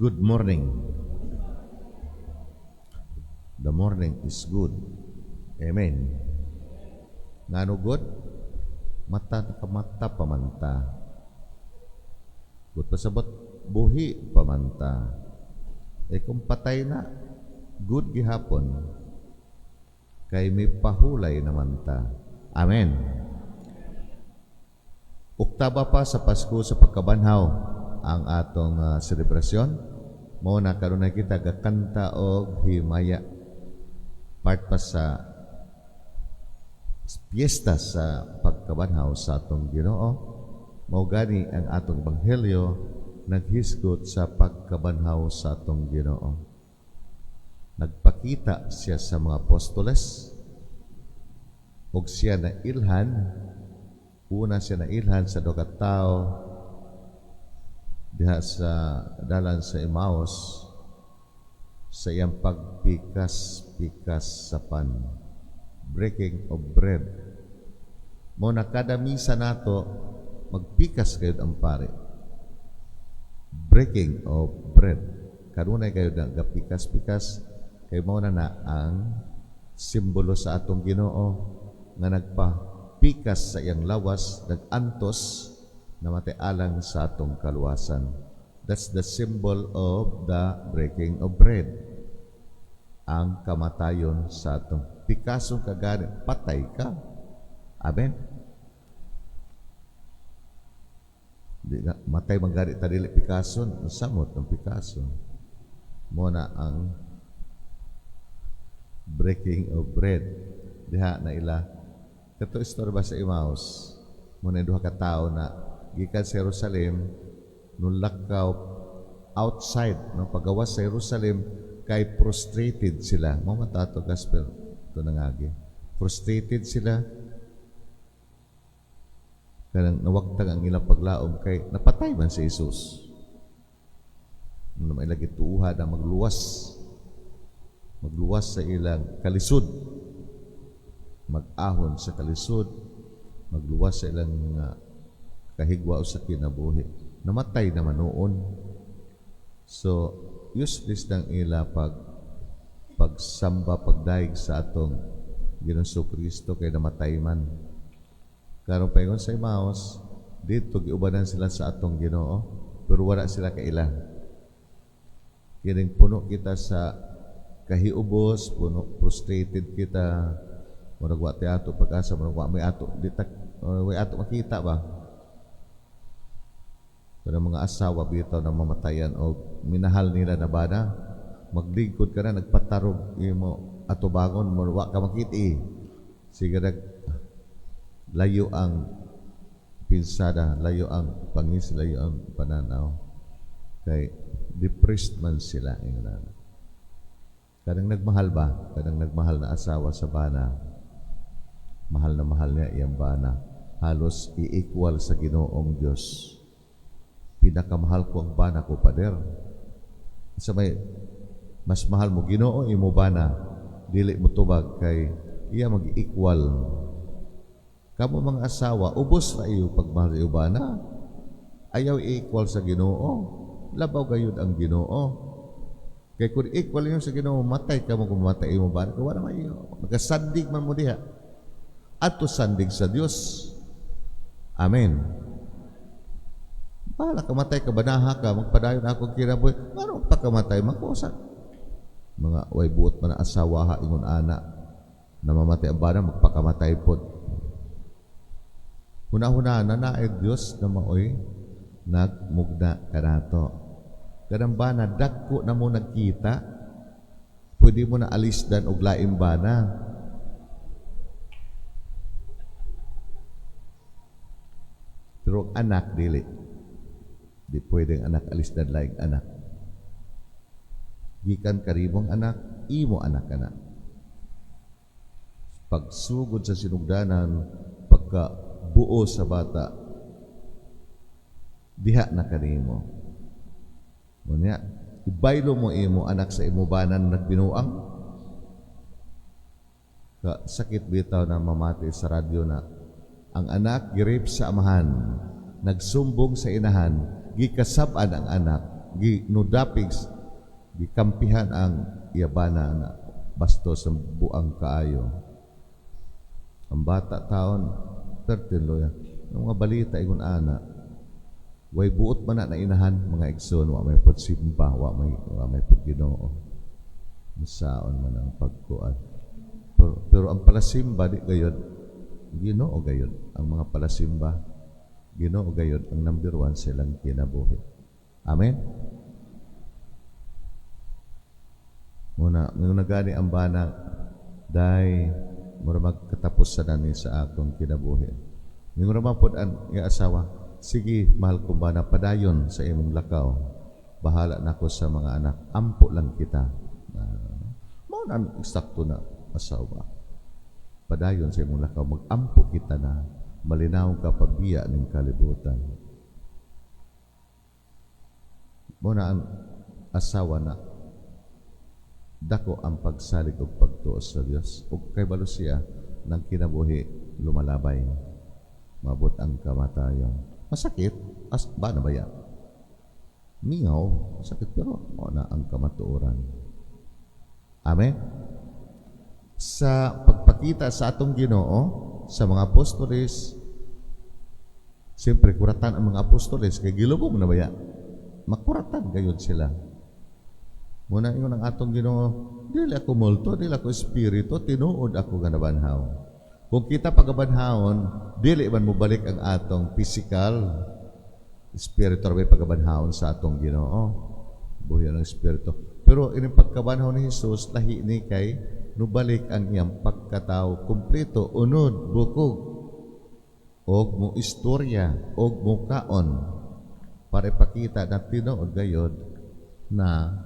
Good morning. The morning is good. Amen. Ngano good? Mata nakamata pa man ta. Buot pasabot, buhi pa man ta. Eh kung patay na, good gihapon. Kay may pahulay naman ta. Amen. Oktaba pa sa Pasko sa pagkabanhaw ang atong selebrasyon. Mao na kanunay kita gakanta og himaya. Part pa sa piyesta sa pagkabanhaw sa atong Ginoo. Mao gani ang atong ebanghelyo naghisgot sa pagkabanhaw sa atong Ginoo. Nagpakita siya sa mga apostoles ug siya na ilhan, una siya na ilhan sa duha ka tawo diha sa dalan sa Emmaus sa iyang pagpikas-pikas sa pan, breaking of bread. Mao na kada misa nato magpikas kayod ang pare, breaking of bread. Kanunay kayo na gapikas-pikas kay mao na na ang simbolo sa atong Ginoo nga nagpapikas sa iyang lawas, nag-antos, namatay alang sa atong kaluwasan. That's the symbol of the breaking of bread. Ang kamatayon sa atong pikasong kagani, patay ka. Amen. Di na, matay man gani ta dili pikason, samot ng pikason. Mo na ang breaking of bread. Diha na ila. Kato istorya ba sa Emmaus? Mo na duha ka tawo na gikan sa Jerusalem nulakaw outside, no, pagawas sa Jerusalem kay frustrated sila. Mao man ato gospel to nangagi. Frustrated sila kanang nawagtang ang ilang paglaom kay napatay man si Jesus. Ano may lagi tuuha na magluwas sa ilang kalisod, mag-ahon sa kalisod, magluwas sa ilang kahigwa o sa kinabuhi. Namatay naman noon. So, useless ng ila pagsamba, pagdaig sa atong Ginoong Kristo kay namatay man. Karon paingon sa Emmaus, dito giubanan sila sa atong Ginoo, pero wala sila kaila. Kining puno kita sa kahiubos, puno frustrated kita, murag wa tay ato pag-asa, murag wa may ato di ta, way ato makita ba. Pero mga asawa bitaw na mamatayan o minahal nila na bana, maglingkod ka na, nagpatarog imo atubangon mo, wa ka makita eh. Sige nag layo ang pinsada, layo ang pangis, layo ang pananaw. Kay depressed man sila ingon. Kanang nagmahal ba? Kanang nagmahal na asawa sa bana. Mahal na mahal niya iyang bana. Halos i-equal sa Ginoong Diyos. Pinakamahal ko ang bana ko, pader. Sa may mas mahal mo Ginoo imo bana, dili mo tubag kay iya mag-equal. Kamo mga asawa, ubos na iyo pagmahal iyo bana. Ayaw i-equal sa Ginoo. Labaw gayud ang Ginoo. Kay kung equal yun sa Ginoo, matay ka mo kung matay imo bana. Kung wala man iyo, magasandig man mo diha. Ato sandig sa Dios. Amen. Bahala ka matay ka, banaha ka, magpadayon ako kinabuhi. Ngano pagkamatay, makusa. Mga way buot man ang asawa ha, ingon ana. Namamatay ang bana, magpakamatay pod. Huna-huna na naay Dios na maoy nagmugna kanato. Kanang bana, dagko na mo nagkita, pwede mo na alisdan og laing bana. Pero ang anak, dili. Di pwedeng anak alisdan laing anak. Gikan karibong anak, imo anak kana. Pagsugod sa sinugdanan, pagka buo sa bata, diha na kanimo. Unya, ibaylo mo imo anak sa imo banan nagbinuang. Ka sakit bitaw na mamati sa radyo na ang anak girip sa amahan, nagsumbong sa inahan, gikasab-an ang anak. Ginudapig, gikampihan ang iyabana na bastos ang buang kaayo. Ang bata taon 13 loya. Ang mga balita ingon ana. Way buot man na inahan, mga igsoon, wa may pod simba, wa may pod Ginoo. Musaon man ang pagkuan. Pero ang palasimba di gayod Ginoo gayod ang mga palasimba. Ginoo gayod ang number one silang kinabuhi. Amen. Muna, may gani ang bana, day mura magkatapos sa nani sa akong kinabuhi. Mingon man pod ang iya asawa, "Sige, mahal ko bana, padayon sa imong lakaw. Bahala na ko sa mga anak, ampo lang kita." Mao na ang eksakto na asawa. "Padayon sa imong lakaw, magampo kita na malinaw ka pagbiya ning kalibutan." Mao na ang asawa na dako ang pagsalig og pagtuo sa Dios ug kay balo siya ng kinabuhi lumalabay mabot ang kamatayon. Masakit as ba na baya? Mingaw, masakit, pero mao na ang kamatuoran. Amen. Sa pagpakita sa atong Ginoo sa mga apostoles, siyempre kuratan ang mga apostoles kay gilubong na baya. Makuratan gayud sila. Muna ingon ang atong Ginoo, "Dili ako multo, dili ako espiritu, tinuod ako nga nabanhaw." Kung kita pagabanhawon, dili man mobalik ang atong physical, espiritu ra pagabanhawon sa atong Ginoo. Buhi ang espiritu. Pero ining pagkabanhaw ni Jesus, lahi ni kay nubalik ang iyang pagkatao kumpleto, unod, bukog, og mo istorya, og mo kaon para ipakita na tinuod gayod na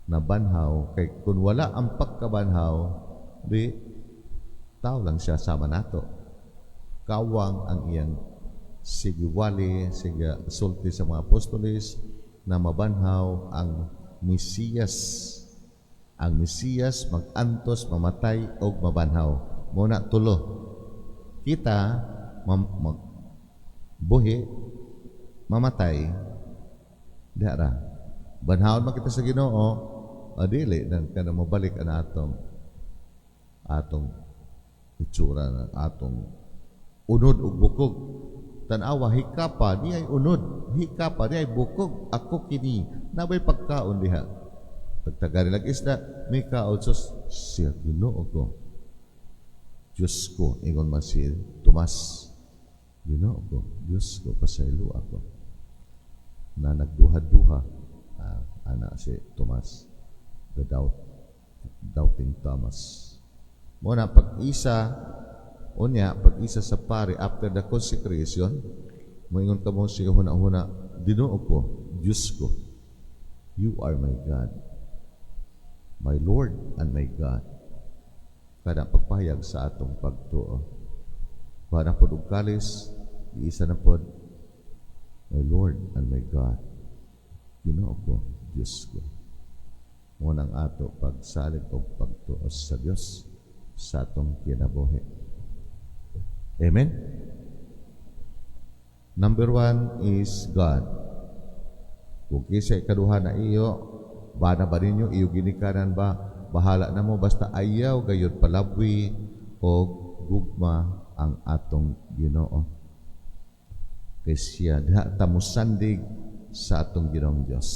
nabanhaw, kay kung wala ang pagkabanhaw, di tao lang siya sama nato. Kawang ang iyang sigiwali, sige sulti sa mga apostoles na mabanhaw ang Mesiyas. Ang Mesiyas magantos, mamatay og mabanhaw. Muna tulo. Kita buhi, mamatay, dara. Banhawon man kita sa Ginoo, adili nang kana mabalik ang atong atong itsura na atong unod ug bukog. Tan-awa, hikapa di ay unod, hikapa di ay bukog. Ako kini nabay pagkaon diha, tagtaga lag isda, may kaon. Sus, siya Ginoo ko, Diyos ko. Ingon man si Tomas, "Ginoo ko, Diyos ko, pasaylo ako," na nagduha-duha ana si Tomas, the doubting Thomas. Mo na pag-isa unya, pag-isa sa pari after the consecration, moingon ka mo siya huna-huna, "Ginoo ko, Diyos ko, you are my God, my Lord and my God." Kada pagpahayag sa atong pagtuo. Kuha na pod og kalis, iisa na pod, "My Lord and my God, Ginoo ko, Diyos ko." Mo nang ato pagsalig og pagtuo sa Dios sa atong kinabuhi. Amen? Number one is God. Kung kinsa ikaduha na iyo, bana ba ninyo, iyo ginikanan ba, bahala na mo, basta ayaw gayud palabwi o gugma ang atong Ginoo. Kay siya diha ta mosandig sa atong Ginoong Dios.